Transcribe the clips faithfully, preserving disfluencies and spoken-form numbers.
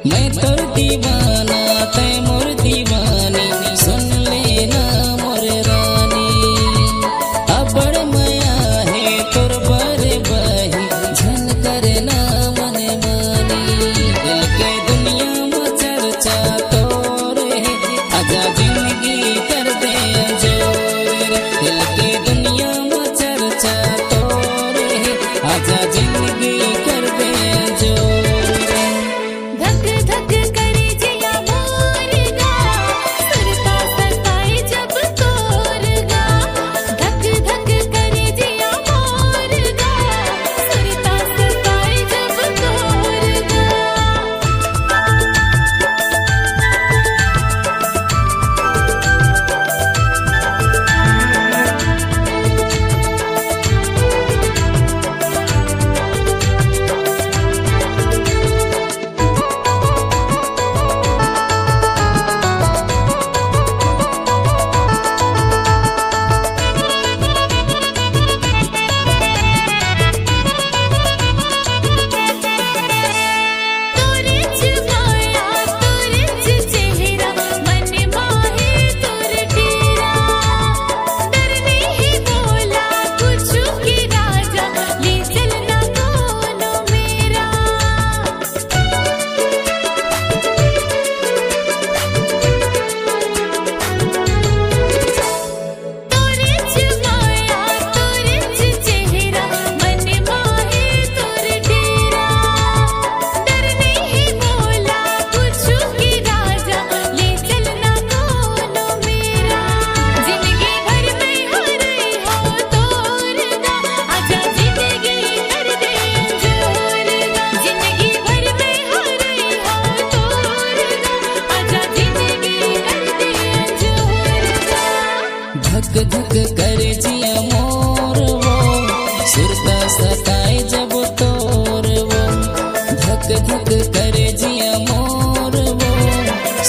मैं तोर दीवाना, तै मोर दीवानी, सुन लेना मोर रानी। अबड़ मया हे तोर बर बही, झन करना मन मानी। दिल के दुनिया म चर्चा तोर हे, आजा जिंदगी कर दे जोर। दिल के दुनिया म चर्चा तोर हे, आजा जिंदगी कर दे जोर। धक धक करे जिया मोर गा, सुरता सताए जब तोर गा। धक धक करे जिया मोर गा, सुरता सताए जब तोर गा। धक धक कर जिया मोर वो, सुरता सताए जब तोर वो। धक धक कर जिया मोर वो,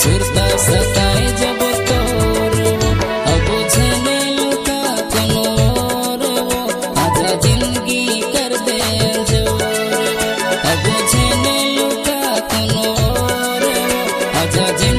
सुरता सताए जब तोर वो। अब झने लुका कोनो और वो, आजा जिंदगी कर दे जोर। अब झने लुका कोनो और वो, आजा जिंदगी